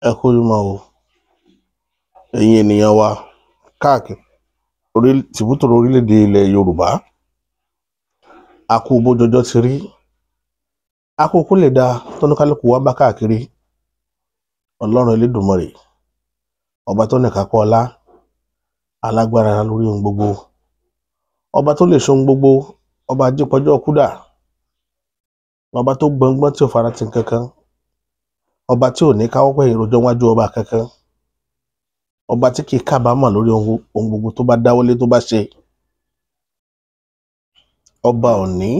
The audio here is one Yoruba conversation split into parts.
Ẹ kú ojúmọ́ o, ẹ̀yin ènìyàn wa káàkiri tìbútòrò orílẹ̀-èdè ilẹ̀ Yorùbá. A kú bójú ọjọ́ ti rí, a kú kó lè dáa tóníkálùkù wa ń bá káàkiri. Ọlọ́run Elédùmarè, ọba tó ní ìkápá ọlá, alágbára lórí ohun gbogbo, ọba tó lè ṣe ohun gbogbo, ọba ajípọ̀jọ́ kúdà, ọba tó gbọngbọ́n tí ò fara ti kankan, ọba tí ò ní káwọ́ pẹ̀yìn rojọ́ wájú ọba kankan, ọba tí kì í kábàámọ̀ lórí ohun gbogbo tó bá dáwọ́lé tó bá ṣe, ọba òní,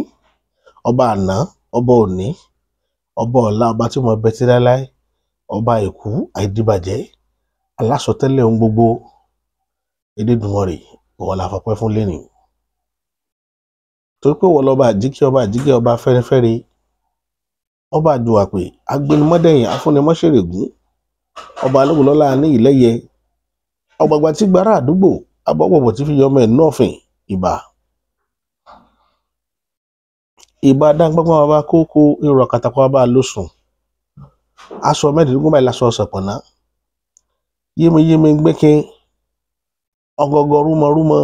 ọba àná, ọba òní, ọba ọ̀la, ọba tí mo bẹ tí láéláé, ọba àìkú àìdíbàjẹ́, alásọtẹ́lẹ̀ ohun gbogbo, Elédùmarè, ìwọ la fọpẹ́ fún lénìí. Torí pé ìwọ lọba àjíkẹ́, ọba àjíkẹ́, ọba fẹ́rẹ́fẹ́re, ọba àjùwàpè, agbẹnimọ́dẹ̀yìn, afúnimọ́ṣẹ̀rẹ̀gún, ọba alógunlọ́lá ní ìlẹ́yẹ, ọgbàgbà tí gbàrà àdúgbò, abọ́pọ̀pọ̀ tí fi yọmọ ẹ̀ nọ́ọ̀fìn, ìbà. Ìbà dáńgbọ́ngbọ́n bàbá kókó, èrò àkàtàkọ́ bàbá lóṣùn. Aṣọ mẹ́rìndínlógún báyìí láṣọ ṣọ̀pọ̀nná. Yémiyémi gbẹ́kin, ọgọgọ rúmọrúmọ,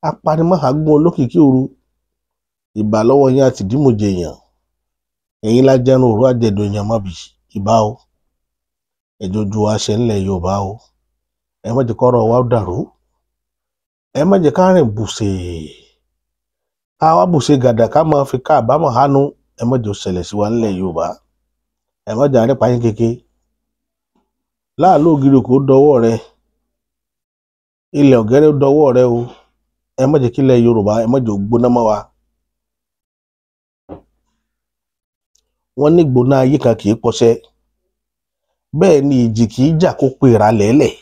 apanimọ́hàgún olókìkí òru. Ìbà lọ́wọ́ yín àti ìdímọ̀jẹ̀ èèyàn. Ẹ̀yin la jẹun òru àjẹdùn èèyàn mọ́bì. Ìbà o. Ẹ̀jọ̀ ojú wa ṣe ńlẹ̀ Yorùbá o. Ẹ má jẹ́ kọ́rọ̀ wa ó dàrú. Ẹ má jẹ́ ká rìn bùsè. Ká wá bùsè gàdà ká máa fi ká àbámọ̀ hánu. Ẹ má jẹ́ ó ṣẹlẹ̀ sí wa ńlẹ̀ Yorùbá. Ẹ má jẹ́ àrípa yín kéke. Láàlú ògiri kò dọwọ́ rẹ. Ilẹ̀ ọ̀gẹ́rẹ́ ó dọwọ́ rẹ o. Ẹ má jẹ́ kí ilẹ̀ Yorùbá, ẹ má jẹ́ ó gbóná mọ́ wa. Wọ́n ní gbóná ayé kan kì í pọṣẹ. Bẹ́ẹ̀ ni ìjì kì í jà kó pe ìrà lẹ́lẹ̀.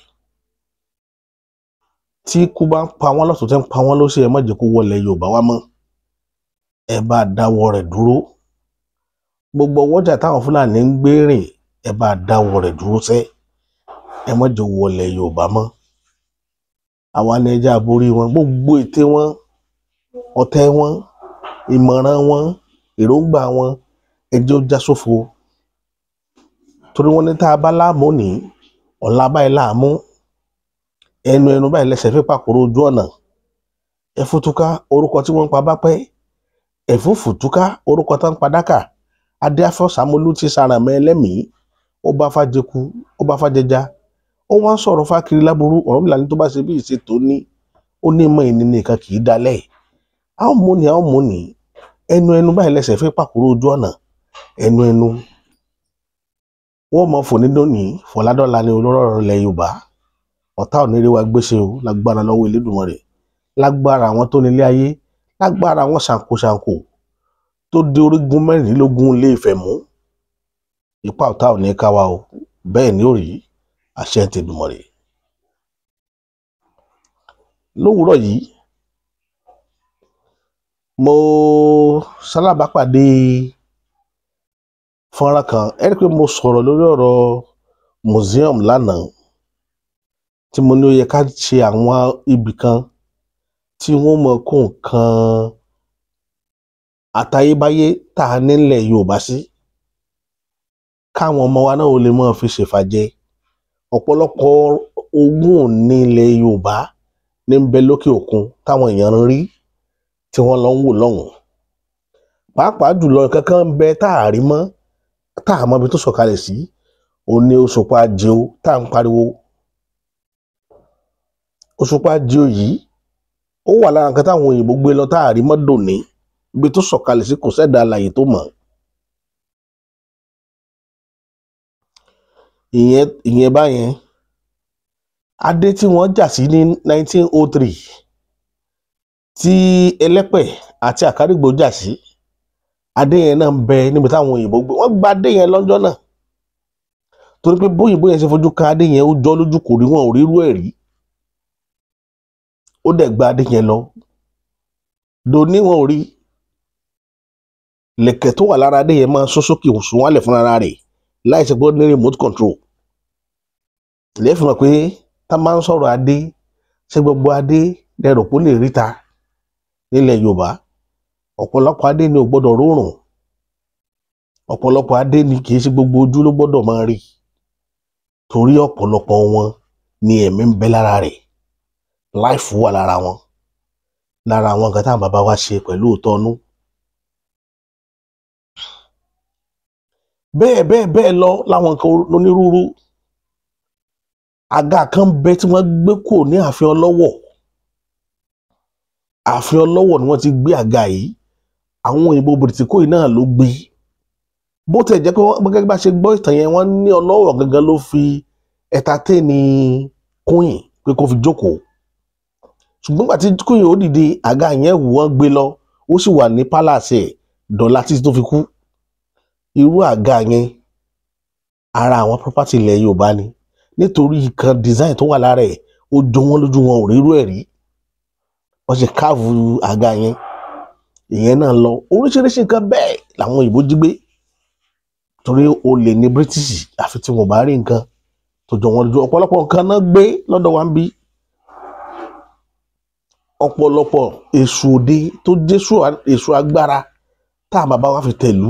Tí ikú bá ń pa wọ́n lọ́tùn tí ń pa wọ́n lósì, ẹ má jẹ́ kó wọlé Yorùbá wá mọ́. Ẹ bá dáwọ́ rẹ̀ dúró. Gbogbo ọwọ́jà táwọn Fúlàní ń gbé rìn, ẹ bá dáwọ́ rẹ̀ dúró sẹ́. Ẹ má jẹ́ wọlé Yorùbá mọ́. Àwa ni ẹja àborí wọn, gbogbo ète wọn, ọ̀tẹ̀ wọn, ìmọ̀ràn wọn, èròǹgbà wọn, ẹ jẹ́ ó já sófo. Torí wọ́n ní tá a bá láàmú ní, ọ̀la báyìí láàmú. Ẹnu ẹnu báyìí lẹ́sẹ̀ fi pàkúrò ojú ọ̀nà. Ẹ̀fútúká orúkọ tí wọ́n ń pa bá pẹ́. Ẹ̀fúfùtúká orúkọ tó ń pa dákà. Adéáfọ́ Sàmúlù ti sàrànmọ́ ẹlẹ́mìí. Ó bá fàjẹkù, ó bá fàjẹja. Ó wá ń sọ̀rọ̀ fákiri láburú. Ọ̀rúnmìlà ní tó bá ṣe bí ìṣe tó ní. Ó ní ìmọ̀ ìní nìkan kì í dalẹ̀. A ó mú ni, a ó mú ni. Ẹnu ẹnu báyìí lẹ́sẹ̀ fi pàkúrò ojú ọ̀nà. Ẹnu ẹnu. Wọ́n mọ̀ fò ní lónìí, fọ̀ládọ́la ni olóró ilẹ̀ Yorùbá. Ọ̀tá ò ní rí wa gbéṣe o, lágbára lọ́wọ́ Elédùmarè. Lágbára àwọn tó nílé ayé, lágbára àwọn ṣàǹkóṣàǹkó tó dé orígun mẹ́rìnlélógún ilé Ifẹ̀ mú. Ipa ọ̀tá ò ní ká wa o, bẹ́ẹ̀ ni ó rí, àṣẹ tèdùmọ̀rè. Lówùúrọ̀ yìí, mo ṣalábàápàdé fọ́nrán kan. Ẹ rí i pé mo sọ̀rọ̀ lórí ọ̀rọ̀ museum lánàá tí mo ní ó yẹ ká ṣe àwọn ibì kan tí wọ́n mọ̀ kó nǹkan àtayébáyé tá a nílẹ̀ Yorùbá sí, káwọn ọmọ wa náà ó lè máa fi ṣèfàjẹ. Ọ̀pọ̀lọpọ̀ ogún òní ilẹ̀ Yorùbá ní ń bẹ lókè òkun táwọn èèyàn ń rí tí wọ́n lọ ń wò lọ́hùn. Pàápàá jùlọ nǹkan kan ń bẹ tá a rí mọ́, tá a mọ ibi tó sọ̀kalẹ̀ sí, òní Òṣùpá Jeo tá à ń pariwo. Òṣùpá Jeo yìí ó wà lára nǹkan táwọn òyìnbó gbé lọ tá a rí mọ́ dòní. Ibi tó sọ̀kalẹ̀ sí kò sẹ́dá alààyè tó mọ̀. Ìyẹn báyẹn. Adé tí wọ́n jà sí ní 1903 tí Ẹlẹ́pẹ̀ àti Àkárìgbò jà sí, adé yẹn náà ń bẹ níbi táwọn òyìnbó gbé. Wọ́n gba adé yẹn lọ́jọ́ náà. Torí pé bóyìnbó yẹn ṣe fojú kan adé yẹn, ó jọ́ lójú, kò rí wọn ò rírú ẹ̀ rí. Ó dẹ̀ gba adé yẹn lọ. Dòní wọn ò rí. Lẹ̀kẹ̀ tó wà lára adé yẹn máa ń sún sókè sún wálẹ̀ fúnra rẹ̀ láì ṣe pé ó ní remote control. Lẹ́ẹ̀ fi mọ̀ pé tá máa ń sọ̀rọ̀ adé, ṣé gbogbo adé lẹ rò pé ó lè ríta nílẹ̀ Yorùbá? Ọ̀pọ̀lọpọ̀ adé ni ò gbọ́dọ̀ rórùn. Ọ̀pọ̀lọpọ̀ adé ni kì í ṣe gbogbo ojú ló gbọ́dọ̀ máa rí. Torí ọ̀pọ̀lọpọ̀ wọn ni ẹ̀mí ń bẹ lára rẹ̀, láìfù wà lára wọn, lára àwọn nǹkan táwọn bàbá wa ṣe pẹ̀lú òótọ́ ọnú. Bẹ́ẹ̀ bẹ́ẹ̀ bẹ́ẹ̀ lọ láwọn nǹkan onírúurú. Àga kan bẹ tí wọ́n gbé kò ní ààfin Ọlọ́wọ̀. Ààfin Ọlọ́wọ̀ ni wọ́n ti gbé àga yìí. Àwọn òyìnbó bìrìtìkó yìí náà ló gbé. Bó tẹ̀ jẹ́ pé wọ́n gẹ́gẹ́ bá ṣe gbọ́ ìtàn yẹn, wọ́n ní Ọlọ́wọ̀ gangan ló fi ẹ̀tàtẹ́ni kúyìn pé kó fi jókòó. Ṣùgbọ́n gbà tí kúyìn ó dìde, àga yẹn wù wọ́n gbé lọ, ó sì wà ní pálàsì ẹ̀ dọ̀là títí tó fi kú. Irú àga yẹn ara àwọn property ilẹ̀ Yorùbá ni, nítorí nǹkan design tó wà lára ẹ̀ ó jọ wọ́n lójú, wọn ò rírú ẹ̀ rí. Wọ́n ṣe káàvù àga yẹn, ìyẹn náà lọ. Oríṣiríṣi nǹkan bẹ́ẹ̀ làwọn òyìnbó jí gbé, torí olè ní British, àfi tí wọn bá rí nǹkan tó jọ wọ́n lójú. Ọ̀pọ̀lọpọ̀ nǹkan náà gbé lọ́dọ̀ wa ń bí. Ọ̀pọ̀lọpọ̀ èṣù òde tó jésù èṣù agbára tá a bàbá wa fi tẹ̀lú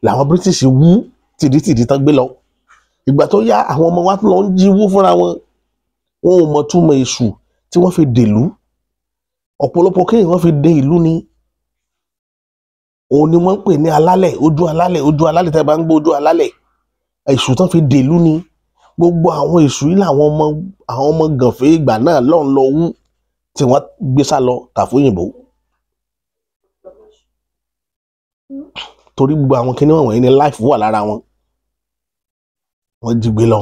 làwọn British wú tìdítìdí tán gbé lọ. Ìgbà tó yá, àwọn ọmọ wa lọ ń jí wú fúnra wọn, wọn ò mọ̀ túmọ̀ èṣù tí wọ́n fi dèlú. Ọ̀pọ̀lọpọ̀ kéèyàn wọ́n fi dé ìlú ni, òun ni wọ́n ń pè ní alálẹ̀, ojú alálẹ̀, ojú alálẹ̀. Tẹ́ bá ń gbọ́ ojú alálẹ̀, èṣù tán fi dèlú ni. Gbogbo àwọn èṣù yìí làwọn ọmọ, àwọn ọmọ gànfẹ́ ìgbà náà lọ́n lọ wú tí wọ́n gbé sá lọ tà fún òyìnbó. Torí gbogbo àwọn kinní wọ̀nyí ni life wà lára wọn, wọ́n jí gbé lọ.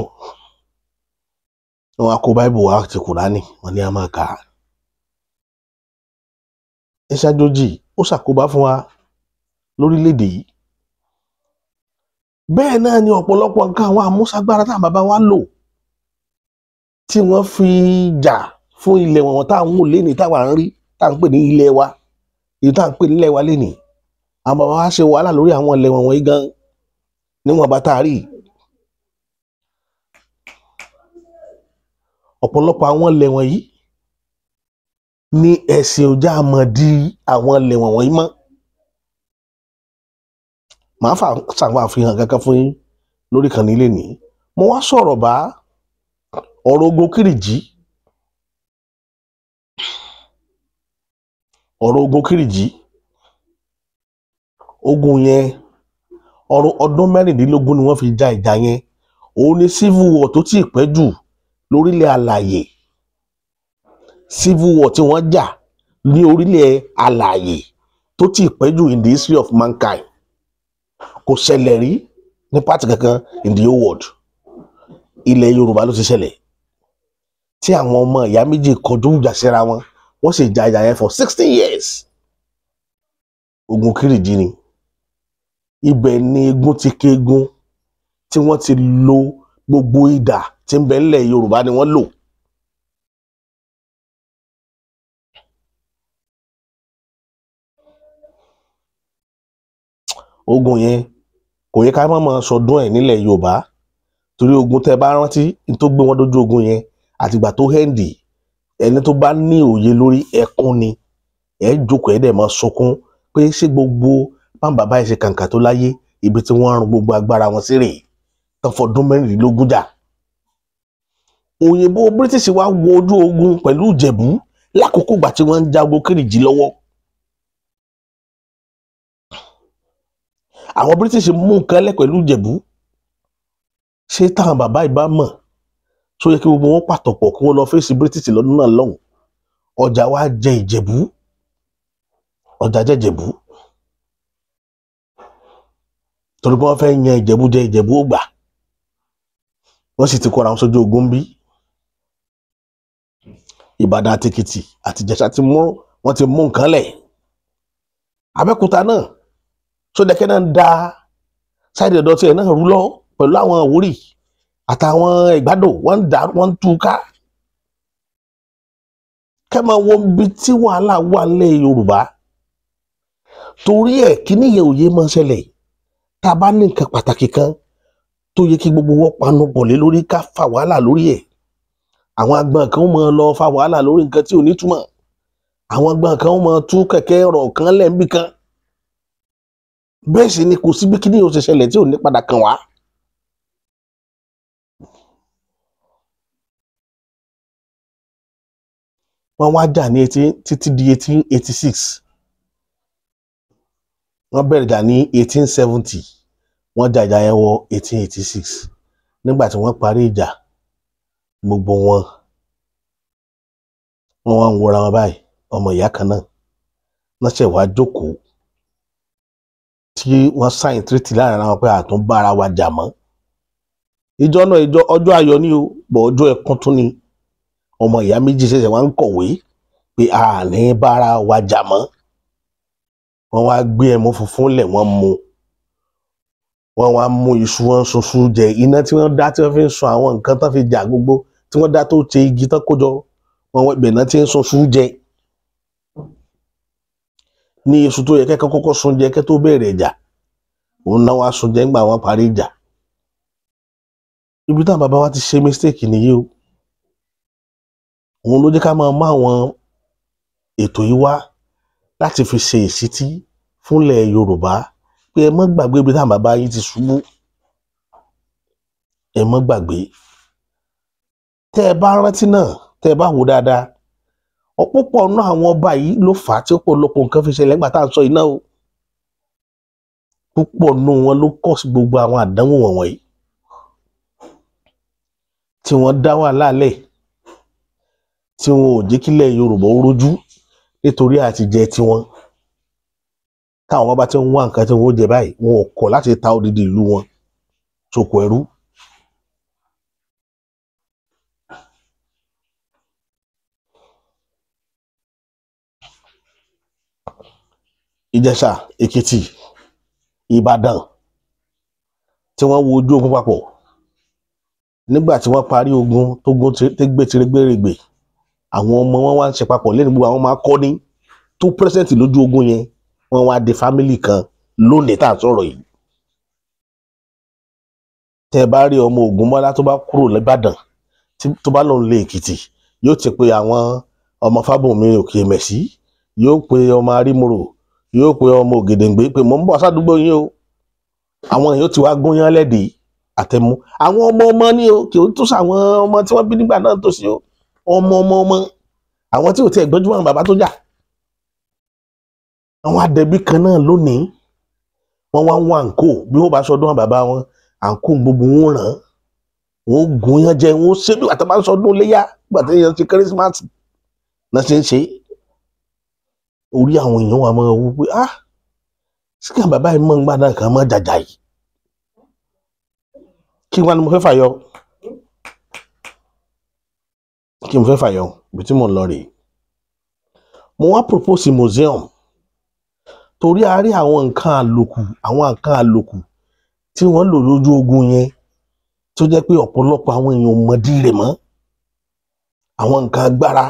Wọ́n á kó báìbù wá àti kùránì, wọ́n ní a máa kà á. Ìṣàjòjì ó ṣàkóbá fún wa lórílẹ̀‐èdè yìí. Bẹ́ẹ̀ náà ni ọ̀pọ̀lọpọ̀ nǹkan àwọn àmúṣagbára táwọn bàbá wa lò tí wọ́n fi jà fún ilẹ̀ wọn táwọn wò lénìí, táwọn à ń rí, tá à ń pè ní ilẹ̀ wa, èyí tá à ń pè nílẹ̀ wa lénìí. Àwọn bàbá wa ṣe wàhálà lórí àwọn ilẹ̀ wọn wọ̀nyí gan níwọ̀n bá tá a rí. Ọ̀pọ̀lọpọ̀ àwọn ilẹ̀ wọ̀nyí ní ẹ̀sìn òjá mọ̀ di àwọn ilẹ̀ wọ̀nyí mọ́. Màá fà ṣàwọn àfihàn kankan fún yín lórí ìkànnì lénìí. Mo wá sọ̀rọ̀ bá ọ̀rọ̀ ogun Kìrìjì. Ọ̀rọ̀ ogun Kìrìjì, ogun yẹn ọ̀rọ̀ ọdún 16 ni wọ́n fi ja ìjà yẹn. Òun ni civil war tó tí ì pẹ́ jù lórílẹ̀ alàyè. Civil war tí wọ́n jà ní orílẹ̀ alàyè tó tí ì pẹ́ jù in the history of mankind, kò ṣẹlẹ̀ rí ní pàtì kankan in the whole world. Ilẹ̀ Yorùbá ló ti ṣẹlẹ̀, tí àwọn ọmọ ìyá méjì kọjú ìjà síra wọn, wọ́n sì ja ìjà yẹn for 16 years. Ogun Kìrìjì ni. Ibẹ̀ ni egun ti kégun, tí wọ́n ti lo gbogbo idà tí ń bẹ nílẹ̀ Yorùbá ni wọ́n lò. Ogun yẹn kò yẹ ká má máa sọdún ẹ̀ nílẹ̀ Yorùbá, torí ogun tẹ́ bá rántí ní tó gbé wọn dójú ogun yẹn àtìgbà tó hẹ́ǹdì, ẹni tó bá ní òye lórí ẹkún ni ẹ jókòó, ẹ dẹ̀ máa sunkún pé ṣé gbogbo báwọn bàbá yìí ṣe kàǹkà tó láyé, ibi tí wọ́n rún gbogbo agbára wọn sí rèé tán fọdún 16 jà. Òyìnbó British wá wọ ojú ogun pẹ̀lú Ìjẹ̀bú lákòókò ìgbà tí wọ́n ń jagun Kìrìjì lọ́wọ́. Àwọn British mú nǹkan lẹ̀ pẹ̀lú Ìjẹ̀bú. Ṣé táwọn bàbá yìí bá mọ̀ tó yẹ kí gbogbo wọn pàtọ̀pọ̀ kí wọ́n lọ fèsì British lọ́dún náà lọ́hùn? Ọjà wa jẹ Ìjẹ̀bú, ọjà jẹ Ìjẹ̀bú, torí pé wọ́n fẹ́ yan Ìjẹ̀bú jẹ, Ìjẹ̀bú ó gbà, wọ́n sì ti kóra wọn sójú ogun bí. Ìbàdàn àti Èkìtì àti Ìjẹ̀ṣà ti mú, wọ́n ti mú nǹkan lẹ̀. Abẹ́òkúta náà, Sódẹ̀kẹ́ náà ń da sáìdì ọ̀dọ̀ tiẹ̀ náà rú lọ pẹ̀lú àwọn Àwórì àtàwọn Ìgbádò, wọ́n ń dà, wọ́n ń tú ká. Kẹ́ máa wo ibi tí wàhálà wà nílẹ̀ Yorùbá. Torí ẹ̀ kíní yẹn òye máa ṣẹlẹ̀. Tá a bá ní nǹkan pàtàkì kan tó yẹ kí gbogbo wọn panu pọ̀ lé lórí, ká fa wàhálà lórí ẹ̀, àwọn agbọn kan ó máa lọ fa wàhálà lórí nǹkan tí ò ní túmọ̀. Àwọn agbọn kan ó máa tú kẹ̀kẹ́ ọ̀rọ̀ kan lẹ́ẹ̀mbì kan. Bẹ́ẹ̀ sì ni kò sí bí kíní yóò ṣe ṣẹlẹ̀ tí ò ní padà kàn wá. Wọ́n wá jà ní títí di 1886. Wọ́n bẹ̀rẹ̀ jà ní 1870, wọ́n jà ìjà yẹn wọ 1886. Nígbà tí wọ́n parí ìjà, gbogbo wọn wọ́n wá ń wọra wọn báyìí, ọmọ ìyá kan náà. Wọ́n ṣẹ̀ wá jókòó tí wọ́n sáyìn tírítì láàrin ara wọn pé àtún bára wa jà mọ́. Ìjọ náà, ìjọ ọjọ́ ayọ̀ ni o, bọ̀ ọjọ́ ẹkún tún ni. Ọmọ ìyá méjì ṣẹ̀ṣẹ̀ wá ń kọ̀wé pé a ní bára wa jà mọ́. Wọ́n wá gbé ẹmu funfun lẹ̀, wọ́n mu. Wọ́n wá mú iṣu, wọ́n sunṣu jẹ. Iná tí wọ́n dá tí wọ́n fi ń sun àwọn nǹkan tán fi jà gbogbo tí wọ́n dá tó ṣe igi tán kójọ, wọ́n wọ́n ibẹ̀ náà ti ń sunṣu jẹ. Ní iṣu tó yẹ kẹ́kẹ́ kọ́kọ́ sun jẹ kẹ́ tó bẹ̀rẹ̀ ìjà, òun náà wá sun jẹ ńgbà wọ́n parí ìjà. Ibi táwọn bàbá wa ti ṣe mistake nìyí o. Òun ló jẹ́ ká máa mú àwọn ètò yìí wá láti fi ṣe ìṣítí fúnlẹ̀ Yorùbá pé ẹ má gbàgbé ibi táwọn bàbá yìí ti ṣubú. Ẹ má gbàgbé. Tẹ́ ẹ bá rántí náà, tẹ́ ẹ bá wò dáadáa, ọ̀pọ̀pọ̀ náà àwọn ọba yìí ló fà á tí ọ̀pọ̀lọpọ̀ nǹkan fi ṣẹlẹ̀ nígbà tá à ń sọ yìí náà o. Púpọ̀ nù wọn ló kọ̀ sí gbogbo àwọn àdánwò wọ̀nyí tí wọ́n dá wàhálà lẹ̀, tí wọn ò jẹ́ kílẹ̀ Yorùbá ó rójú nítorí àtijẹ tiwọn. Táwọn bá ti ń wá nǹkan tí wọn ó jẹ báyìí, wọn ò kọ̀ láti ta odidi ìlú wọn sóko ẹrú. Ìjẹ̀ṣà, Èkìtì, Ìbàdàn tí wọ́n wo ojú ogun papọ̀ nígbà tí wọ́n parí ogun tó gún gbé tirégbèrègbè, àwọn ọmọ wọn wá ń ṣe papọ̀ lẹ́nu. Gbogbo àwọn máa kọ́ ní tó pírẹ́sẹ̀ntì lójú ogun yẹn, wọ́n wá di fámìlì kan lónìí tá à ń sọ̀rọ̀ yìí. Tẹ́ ẹ bá rí ọmọ Ògúnmọ́lá tó bá kúrò l'Ìbàdàn tó bá lòun lé Èkìtì, yóò ti pe àwọn ọmọ Fábùnmi Òkè Mẹ̀sí, yóò pe ọmọ Arímòrò, yóò pe ọmọ Ògèdèǹgbé pé mò ń bọ̀ sádùúgbò yín o. Àwọn èèyàn ti wá gúnyán lẹ́dìí àtẹ̀mú. Àwọn ọmọ ọmọ ní o, kì í tó sàwọn ọmọ tí wọ́n bí nígbà náà tó sí o. Ọmọ ọmọ ọmọ àwọn tí ò tiẹ̀ gbọ́njú àwọn bàbá tó jà. Àwọn adẹ̀bí kan náà lónìí, wọ́n wá ń wá àǹkó bí wọ́n bá sọdún àwọn bàbá wọn, àǹkó gbogbo wọn ràn án, wọn gún yán jẹ, wọn ṣe bí àtàbà ń sọdún léyà, gbàtẹ́ yẹn ti kérésìmásì náà ṣe ń ṣe. Orí àwọn èèyàn wà máa wú pé ah, síkà bàbá yìí mọ̀ ń gbà náà kàn máa jàjà yìí. Kí wá ni mo fẹ́ fàyọ? Kí mo fẹ́ fàyọ? Ibi tí mò ń lọ rèé. Mo wá propose museum torí a rí àwọn nǹkan àlòkù, àwọn nǹkan àlòkù tí wọ́n lò lójú ogun yẹn tó jẹ́ pé ọ̀pọ̀lọpọ̀ àwọn èèyàn ò mọ̀dí rẹ̀ mọ́. Àwọn nǹkan agbára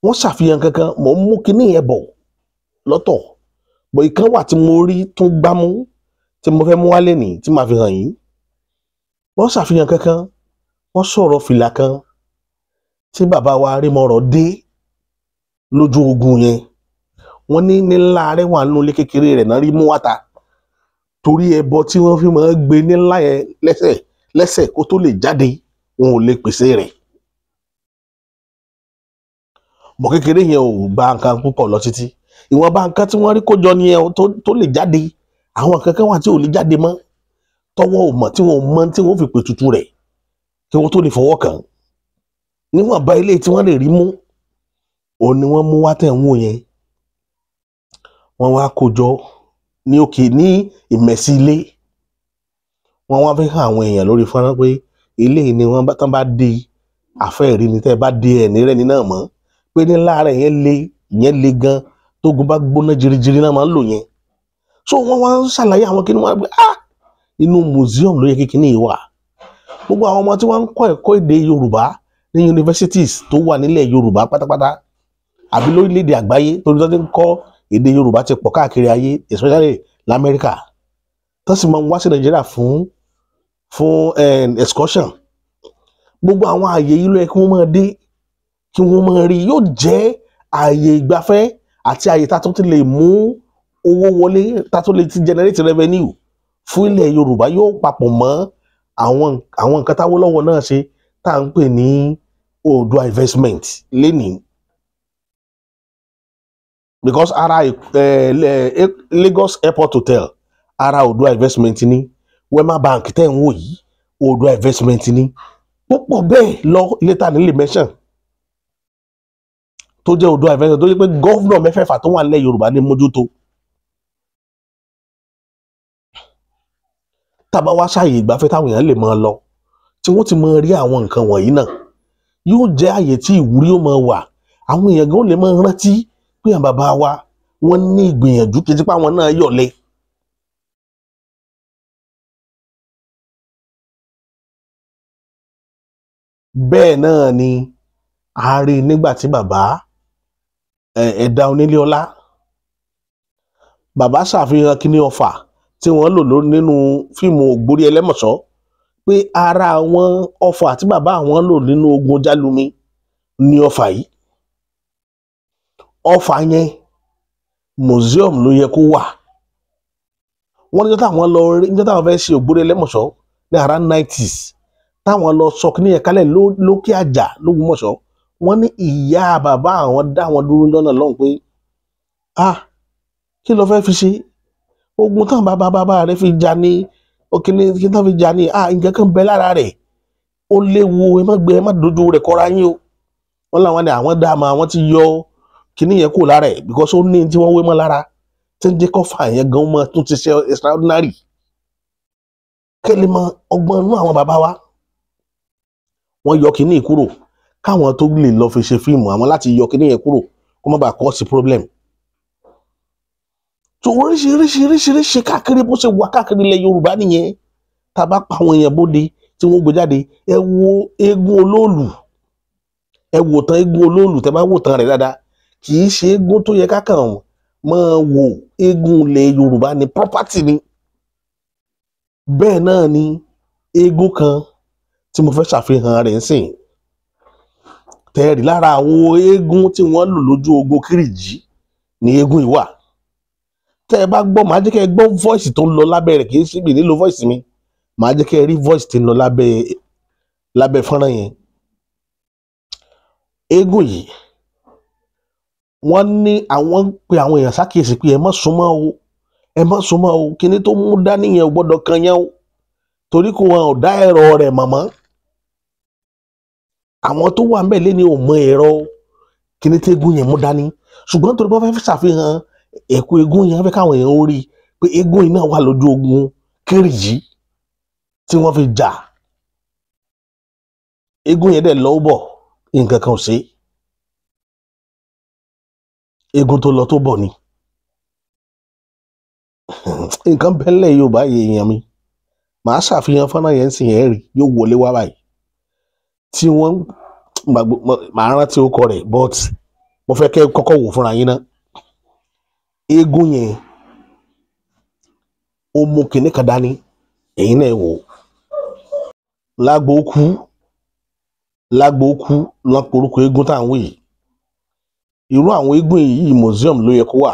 wọ́n ṣàfihàn kankan, mò ń mú kinní yẹn bọ̀ lọ́tọ̀. Bọ̀ ìkan wà tí mo rí tún gbámú tí mo fẹ́ mú wálé nìí tí màá fi hàn yín. Wọ́n ṣàfihàn kankan, wọ́n sọ̀rọ̀ fìlà kan tí bàbá wa Arímọ̀rọ̀ dé lójú ogun yẹn. Wọ́n ní nílá rẹ̀ wà nínú ilé kékeré rẹ̀ náà rí mú wá ta torí ẹbọ tí wọ́n fi máa ń gbé nílá yẹn lẹ́sẹ̀ lẹ́sẹ̀ kó tó lè jáde, wọn ò lè pèsè rẹ̀. Bọ̀ kékeré yẹn ò gba nǹkan púpọ̀ lọ títí. Ìwọ̀nba nǹkan tí wọ́n rí kó jọ nìyẹn tó lè jáde. Àwọn nǹkan kan wà tí ò lè jáde mọ́, tọwọ́ ò mọ̀, tí wọn ò mọ̀ tí wọ́n fi pètùtù rẹ̀ kí wọ́n tó lè fọwọ́ kàn. Níwọ̀nba ilé tí wọ́n lè rí mú, òun ni wọ́n mú wá tẹ̀ ń wò yẹn. Wọ́n wá kó jọ ní òkè ní ìmẹ̀sí ilé. Wọ́n wá fi hàn àwọn èèyàn lórí fọ́nrán pé eléyìí ni wọ́n tán bá dé àfẹ́ẹ̀rí ni, tẹ́ ẹ bá dé ẹ̀ ní rẹ́ni náà mọ́ pé ní láàárẹ̀ yẹn le, ìyẹn le gan, tógun bá gbóná jirijiri náà máa ń lò yẹn. So wọ́n wá ń ṣàlàyé àwọn kíní wọn pé ah, inú museum ló yẹ kí kíní yìí wà. Gbogbo àwọn ọmọ tí wọ́n ń kọ́ ẹ̀kọ́ èdè Yorùbá ní universities tó wà nílẹ̀ Yorùbá pátápátá àbí lórílẹ̀‐èdè àgbáyé, torí tó ti ń kọ́ èdè Yorùbá ti pọ̀ káàkiri ayé, especially lamẹ́ríkà, tó sì máa ń wá sí Nàìjíríà fún excursion. Gbogbo àwọn ààyè yìí ló yẹ kí wọ́n máa dé, kí wọ́n máa rí. Yóò jẹ́ ààyè ìgbafẹ́ àti ààyè tá a tún ti lè mú owó wọlé, tá a tún lè ti generate revenue fún ilẹ̀ Yorùbá. Yóò papọ̀ mọ́ àwọn nǹkan táwọ́lọ́wọ́ náà ṣe tá à ń pè ní Oòduà investment lénìí. Because ara Lagos Airport Hotel ara Oòduà investment ni, Wema Bank tẹ́ ń wò yìí Oòduà investment ni, púpọ̀ bẹ́ẹ̀ lọ later nílé mention tó jẹ́ Oòduà investment, tó jẹ́ pé gọ́vnọ̀ mẹ́fẹ̀ẹ̀fà tó wà nílẹ̀ Yorùbá ní mójútó. Tàbá wá ṣàyè ìgbafẹ́ táwọn èèyàn lè máa lọ, tí wọ́n ti máa rí àwọn nǹkan wọ̀nyí náà, yóò jẹ́ àyè tí ìwúrí ó máa wà. Àwọn èèyàn gan lè máa rántí pé àwọn bàbá wa wọ́n ní ìgbìyànjú, kì í ti pé àwọn náà yọ̀lẹ. Bẹ́ẹ̀ náà ni a rí nígbà tí bàbá Ẹ̀dá Onílé Ọlá, bàbá ṣàfihàn kíní ọfà tí wọ́n lò nínú fíìmù Ògbórí Ẹlẹ́mọ̀ṣọ́, pé ara àwọn ọfà tí bàbá àwọn lò nínú ogun Jálumi ní ọfà yìí. Ọfà yẹn museum ló yẹ kó wà. Wọ́n níjọ́ táwọn lọ rí, níjọ́ táwọn fẹ́ ṣe Ògbórí Ẹlẹ́mọ̀ṣọ́ ní around 90s, táwọn lọ sọ kíní yẹn kálẹ̀ lókè àjà l'Ógbómọ̀ṣọ́, wọ́n ní ìyá bàbá àwọn dá wọn dúró lọ́nà lọ́hùn pé ah, kí ló fẹ́ fi ṣe ogun tán bàbá bàbá rẹ̀ fi jà ní òkìní kí tán fi jà ní, ah, nǹkan kan bẹ lára rẹ̀, ó léwu, ẹ má gbé, ẹ má dojú rẹ̀ kọra yín o. Wọ́n làwọn ní àwọn dá àmọ́ àwọn ti yọ kíní yẹn kúrò lára ẹ̀, because ó ní tí wọ́n wé mọ́ lára tí ń jẹ́ kọ́fà yẹn gan mọ́ tún ti ṣe extraordinary. Kẹ́lẹ́ mọ ọgbọ́n inú àwọn bàbá wa, wọ́n yọ kíní kúrò káwọn tó lè lọ fi ṣe fíìmù, àwọn láti yọ kíní yẹn kúrò kó má bàa cause problem. Tó oríṣiríṣiríṣiríṣi káàkiri bó ṣe wà káàkiri ilẹ̀ Yorùbá nìyẹn. Tá a bá pa àwọn èèyàn bóde tí wọ́n gbé jáde, ẹ wo eégún olóòlù, ẹ wò tán eégún olóòlù, tẹ bá wò tán rẹ̀ dáadáa, kì í ṣe eégún tó yẹ kákan máa wò, eégún ilẹ̀ Yorùbá ni, property ni. Bẹ́ẹ̀ náà ni eégún kan tí mo fẹ́ ṣàfihàn rẹ̀ ń sìn tẹ́ẹ̀rí lára àwọn eégún tí wọ́n lò lójú ogun Kírìjí ni eégún yìí wà. Tẹ́ ẹ bá gbọ́, màá jẹ́ kẹ́ ẹ gbọ́ voice tó ń lọ lábẹ́ rẹ̀, kì í síbi nílò voice mi, màá jẹ́ kẹ́ ẹ rí voice tí ń lọ lábẹ́ fọ́nrán yẹn. Eégún yìí wọ́n ní àwọn pe àwọn èèyàn ṣàkíyèsí pé ẹ má súnmọ́ o, ẹ má súnmọ́ o, kíní tó mú dání yẹn ò gbọ́dọ̀ kan yẹn o, torí kò wọn ò dá ẹ̀rọ rẹ̀ mọ̀mọ́. Àwọn tó wà ńbẹ̀ lé ní ò mọ ẹ̀rọ kíní tí eégún yẹn mú dání, ṣùgbọ́n torí wọ́n fẹ́ ṣàfihàn ẹ̀kú eégún yẹn, fẹ́ káwọn èèyàn ó rí i pé eégún yìí náà wà lójú ogun Kírìjí tí wọ́n fi jà. Eégún yẹn dẹ̀ lọ́wọ́ bọ̀, nǹkan kan ò ṣe, eégún tó lọ tó bọ̀ ni. Nǹkan bẹ́lẹ̀ Yorùbá èèyàn mi, màá ṣàfihàn fọ́nrán yẹn sì yẹn rí, yóò wọlé wá báyìí tí wọ́n màá rántí orúkọ rẹ̀, but mo fẹ́ kẹ́ kọ́kọ́ wò fúnra yín náà. Eégún yẹn ó mú kinní kan dání, ẹ̀yin náà wò ó. Lágbo kú lọ́pọ̀ orúkọ eégún tá à ń wí yìí. Irú àwọn eégún yìí museum ló yẹ kó wà.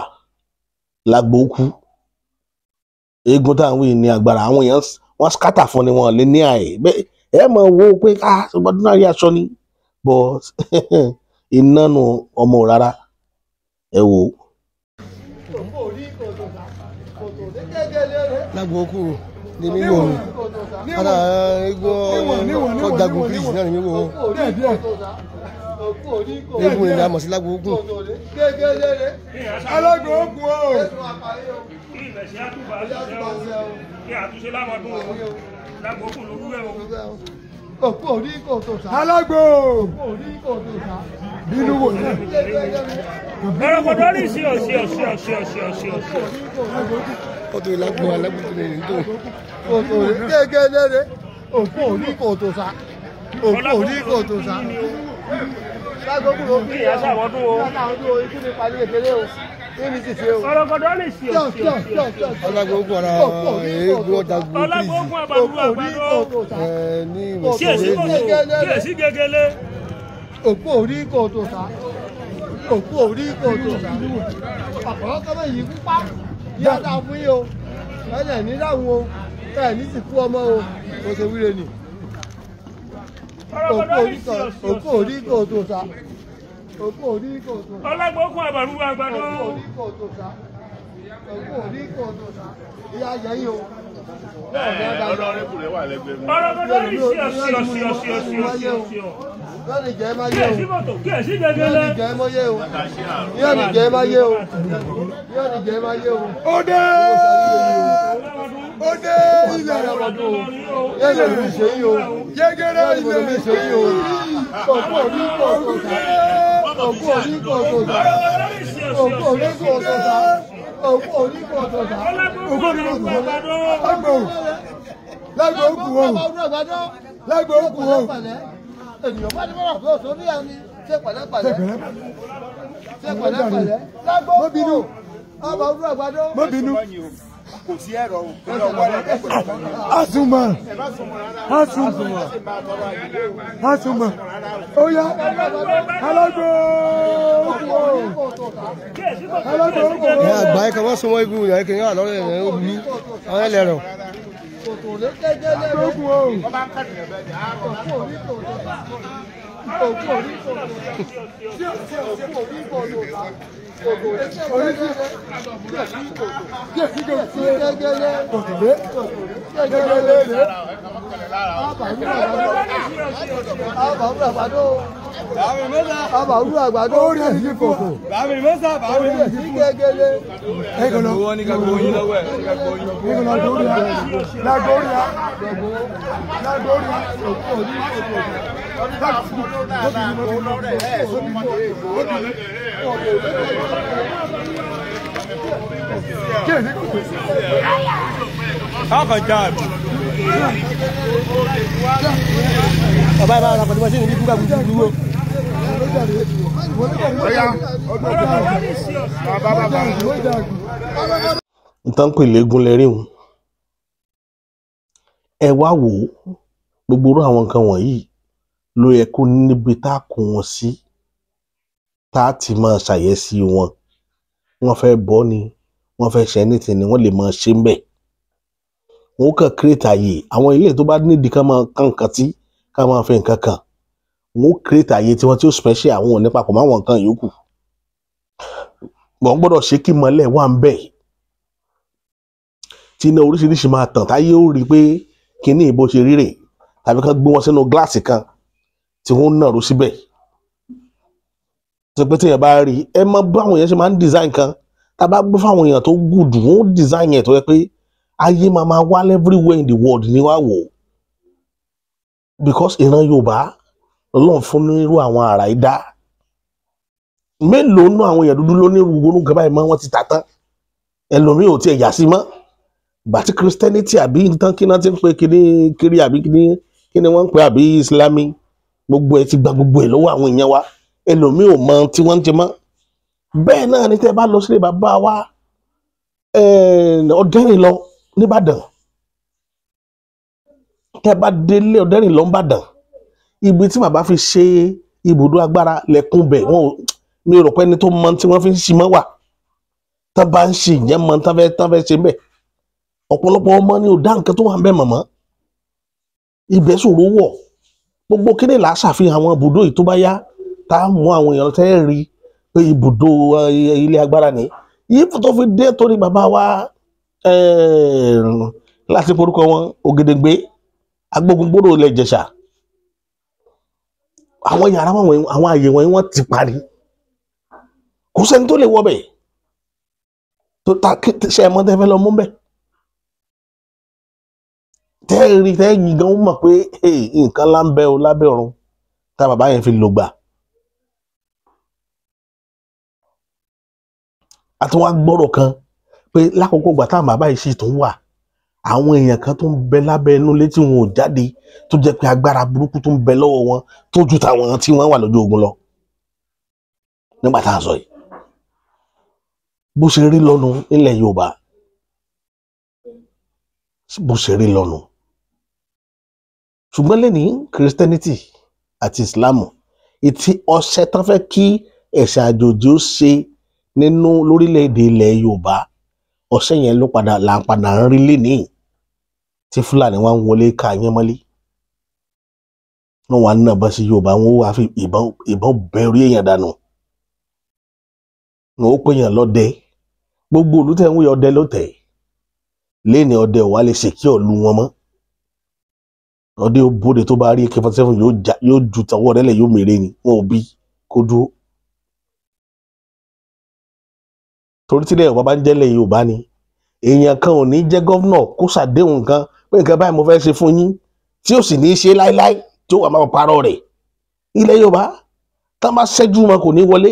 Lágbo kú eégún tá à ń wí ní agbára, àwọn èèyàn wọ́n scatter fún ni, wọ́n lè ní àyè bẹ́ẹ̀. Ẹ mọ̀ wo pé ah, ordinary aṣọ ni, but iná nu ọmọ rárá. Ẹ wò ó. Lágbo kú ni mi wò ó, ara eégún tó jagun Kírìjí náà ni mi wò ó. Eégún ni a mọ̀ sí lágbo kú. Alágbo kú o. Alágbo bínú wò ní. Ẹ̀rọ̀kọ̀dọ́ ní sí ọ̀sí ọ̀sí ọ̀sí ọ̀sí ọ̀sí ọ̀sí. Ó tó lágbo alágbo tó lè ní tó. Gẹ́gẹ́lẹ́rẹ́ òkú òní kò tó sa, òkú òní kò tó sa. Kí ìyá sàwọ́dún o. Ọ̀rọ̀kọ̀dọ́ ní sí ọ̀sí ọ̀sí ọ̀sí. Alágbo kú ara eégún jagun Ọlágbó Kírìjí. ogun àbàlú àgbàdo. Ní Sí èsì kòtò, kí èsì gegele. Òkú òní kò tó sa, òkú òní kò tó sa. Ọ̀pọ̀lọpọ̀ kọ́mọ yìí kú pa, yá dáa fún yín o, ẹ̀yẹ̀ ní dáhùn o, ẹ̀ ní sì kú ọmọ o, kò ṣe wíre nì. Ọ̀rọ̀kọ̀dọ́ ní sí ọ̀sí Òkú ọ̀sí. òní kò tó sa, Òkú orí kòtò sá. Ọlágbókun àbàrú àgbàdo. Òkú orí kòtò sá. Òkú orí kòtò sá. Ìyá jẹ yín o. Ọ̀rọ̀gọ̀dọ̀ ní sí ọ̀sí ọ̀sí ọ̀sí ọ̀sí ọ̀sí ọ̀sí ọ̀. Yóò ní jẹ́ máa yé o. Kíyèsí mọ̀tò, kíyèsí gegele. Yóò ní jẹ́ máa yé o. Yóò ní jẹ́ máa yé o. Yóò ní jẹ́ máa yé o. Ó dé! Ó dé ilẹ̀! Yóò ní mi ṣe yín o. Yégéré Yóò ní ilẹ̀! mi ṣe yín o. Òkú orí kòtò sá. Òkú orí kòtò sá. Òkú orí kòtò sá. Òkú orí kòtò sá. Ọlágbókun àbàrú àgbàdo. Lágbo! Lágbo òkú o! Lágbo òkú o! Ènìyàn bá ní bọ́lá fún ọ̀sán ní àní ṣe pẹ̀lẹ́pẹ̀lẹ́ ṣe pẹ̀lẹ́pẹ̀lẹ́ lágbo Má bínú. ọba orú àgbàdo. Má bínú. Kò sí ẹ̀rọ o. Kò lọ wọlé ẹ̀kọ́. Asuma! Asuma! Asuma! Ó yá! Alágbo òkú o! Kíyèsí mọ̀tò, Alágbo kíyèsí òkú o! gegele. Ẹ àgbà ẹ kàn wọ́n súnmọ́ igun ìyá kìnìún wà lọ́rọ̀ ẹ̀ ó burú àwọn ẹlẹ́rọ̀. Kòtò lé gẹ́gẹ́lẹ́ Alágbo òkú o! òkú orí kòtò sá. Òkú orí kòtò sá. Òkú orí kòtò sá. Kòtò lé gẹ́gẹ́lẹ́ Kíyèsí kò sí gẹ́gẹ́lẹ́ kòtò lé! gẹ́gẹ́lẹ́ lé. Ọba orú àgbàdo. Ọba orú àgbàdo. Ó rí ẹ̀sìn kòkò. Sí gẹ́gẹ́lẹ́. Ẹ kàn lọ. Wọ́n ní ká gbóyin lọ́wọ́ ẹ̀ ní ká gbóyin. Ẹ kàn lọ gbórí ya. Lágbo orí ya. Lágbo orí ya. Òkú orí kòtò sá. Kíyèsí kòtò. Bàbá ẹ bá ara pẹ̀lú mọ́ṣíìnì bí kúkà kúkú dúró. Ọ̀rọ̀gọ̀dọ̀ ní sí ọ̀sí. Nǹkan pè léegun lẹ́rí wọn. Ẹ wá wò ó, gbogbo irú àwọn nǹkan wọ̀nyí ló yẹ kó níbi tá a kó wọn sí, tá a ti máa ṣàyẹ̀sí wọn. Wọ́n fẹ́ bọ́ ni, wọ́n fẹ́ ṣe anything ni, wọ́n lè máa ṣe ń bẹ̀. Wọ́n kàn create àyè àwọn ilé tó bá nídìí ká máa kán nǹkan tí ká máa fi nǹkan kàn. Wọ́n create àyè tiwọn tí ó special, àwọn ò ní papọ̀ mọ́ àwọn nǹkan yòókù. Wọ́n gbọ́dọ̀ ṣe kí mọ́lẹ̀ wà ń bẹ̀, tí iná oríṣiríṣi máa tàn táyé ó rí i pé kíní ìbò ṣe rí rè, tàbí kán gbé wọn sínú gíláàsì kan tí wọ́n ń nàró síbẹ̀. Tó pé téèyàn bá rí i, ẹ mọ báwọn èèyàn ṣe máa ń design kan, tá a bá gbé fáwọn èèyàn tó gùdù, wọ́n design yẹn tó yẹ pé ayé máa máa wá everywhere in the world ní wá wò ó. Because ìran Yorùbá Ọlọ́run fún nírú àwọn àrà yìí dá. Mélòó nú àwọn èèyàn dúdú ló ní irú nǹkan báyìí mọ́, wọ́n ti tà tán, ẹlòmíì ò tiẹ̀ yà sí mọ́. Bàtí Christianity àbí nǹkan kí náà ti ń pe kíní kiri àbí kíní kí ni wọ́n ń pè àbí Islami, gbogbo ẹ̀ ti gba gbogbo ẹ̀ lọ́wọ́ àwọn èèyàn wa, ẹlòmíì ò mọ tí wọ́n ń ṣe mọ́. Bẹ́ẹ̀ náà ni tẹ́ ẹ bá lọ sílé bàbá wa Ọ̀dẹ́rìnlọ nìbàdàn, tẹ́ ẹ bá délé Ọ̀dẹ́rìnlọ nìbàdàn, ibi tí bàbá fi ṣe ibùdó agbára lẹ́kùn bẹ̀, wọn ò mi ò rò pé ẹni tó mọ tí wọ́n fi ń ṣi mọ́ wà, tán bá ń ṣe ìyẹn mọ tán fẹ́ ṣe ń bẹ̀. Ọ̀pọ̀lọpọ̀ ọmọ ni ò dá nǹkan tó wà ń bẹ̀ mọ̀mọ́, ibẹ̀ ṣòro wọ̀. Gbogbo kíni là á ṣàfihàn àwọn ibùdó yìí tó bá yá, tá a mú àwọn èèyàn tẹ́ rí pé ibùdó ilé agbára ni yìí tó fi dé torí bàbá wa láti forúkọ wọn Ògèdèngbé Agbógungbòrò ilẹ̀ Ìjẹ̀ṣà. Àwọn yàrá wọn, àwọn àyè wọn wọ́n ti parí, kò sẹ́ni tó lè wọ bẹ̀ tó ta ṣe ẹ mọ́ tẹ́ fẹ́ lọ mú bẹ̀ tẹ́ẹ̀rí tẹ́ẹ̀yìn gan mọ̀ pé nǹkan ńlá ń bẹ o lábẹ́ ọ̀run tá bàbá yẹn fi lògbà. Àti wọn gbọ́rọ̀ kan pé lákòókò ìgbà táwọn bàbá yìí sì tún wà, àwọn èèyàn kan tó ń bẹ lábẹ́ inú ilé tí wọn ò jáde, tó jẹ́ pé agbára burúkú tó ń bẹ lọ́wọ́ wọn tó ju tàwọn tí wọ́n wà lójú ogun lọ nígbà tá a sọ yìí. Bó ṣe rí lọ́nu nílẹ̀ Yorùbá, bó ṣe rí lọ́nu. Ṣùgbọ́n lẹ́ni Christianity àti Islam ìtì ọ̀sẹ̀ tán fẹ́ kí ẹ̀sìn àjòjì ó ṣe nínú lórílẹ̀‐èdè ilẹ̀ Yorùbá, ọ̀sẹ̀ yẹn ló padà là ń padà ń rí lénìí tí Fúlàní wá ń wọlé ká yẹn mọ́lé, wọ́n wà ń nà bá sí Yorùbá, wọ́n wá fi ìbọn bẹ̀rù èèyàn dànù. Wọn ó pèèyàn lọ́dẹ. Gbogbo ìlú tẹ̀ ń wí ọdẹ ló tẹ̀ lẹ́ni, ọdẹ ò wá lè ṣèkí ọ̀lú wọn mọ́. Ọdẹ ó bóde, tó bá rí AK-47, yóò ju tọwọ́ rẹ̀ lẹ̀, yóò mèrè ni. Wọn ò bí kó dúró, torí tílẹ̀ Yorùbá bá ń jẹ́lẹ̀ Yorùbá ni, èèyàn kan ò ní jẹ́ governor kó ṣàdéhùn nǹkan pé nǹkan báyìí mo fẹ́ ṣe fún yín, tí ó sì ní í ṣe láéláé, tí ó wà máa parọ́ rẹ̀. Ilẹ̀ Yorùbá, tá bá ṣẹ́jú wọn, kò ní wọlé.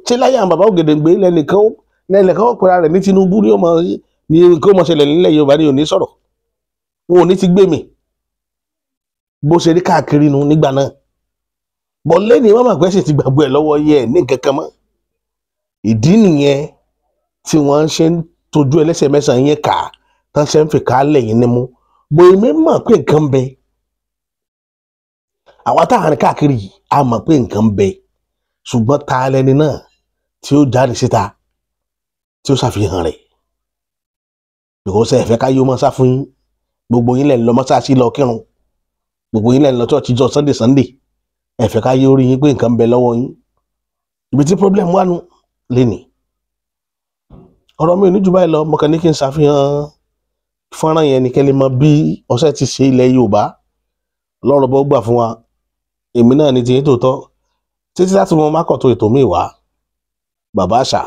Ṣé láyé àwọn bàbá Ògèdèngbé lẹ́nìkan ó pera rẹ̀ ní Tinubu ní ọmọ ní nǹkan ó mọ̀ ṣẹlẹ̀ nílẹ̀ Yorùbá ní òní sọ̀rọ̀, wọn ò ní ti gbé mi bó ṣe rí káàkiri nu nígbà náà bọ̀. Lẹ́ni wọ́n mọ̀ pé ṣe ti gbàgbọ́ ẹ̀ lọ́wọ́ yẹ ẹ̀ ní nǹkan kan mọ́. Ìdí nìyẹn tí wọ́n ṣe ń tójú ẹlẹ́sẹ̀ mẹ́sàn-án yẹn kà tán, ṣe ń fi ká lẹ́yìn nímú. Bó èmi mọ̀ pé nǹkan ń bẹ, àwa táwọn rìn káàkiri yìí, a mọ̀ pé nǹkan ń bẹ, ṣùgbọ́n ta lẹni náà tí ó jáde síta, tí ó ṣàfihàn rẹ̀? Because ẹ fẹ́ ká yóò mọ́ sá fún yín. Gbogbo yín lẹ̀ ń lọ mọ́sáàsì lọ kírun, gbogbo yín lẹ̀ ń lọ church jọ Sunday Sunday. Ẹ fẹ́ ká yóò rí yín pé nǹkan ń bẹ lọ́wọ́ yín. Ibi tí problem wà nù lénìí. Ọ̀rọ̀ mi ò ní jù báyìí lọ. Mo kàn ní kí n ṣàfihàn fọ́nrán yẹn ní kẹ́lẹ́ mọ bí ọ̀sẹ̀ ti ṣe ilẹ̀ Yorùbá lọ́rọ̀ bọ́ gbà fún wa. Èmi náà ní tiyín tòótọ́ títí láti mọ mákọ̀tún ètò mi wá, bàbá àṣà.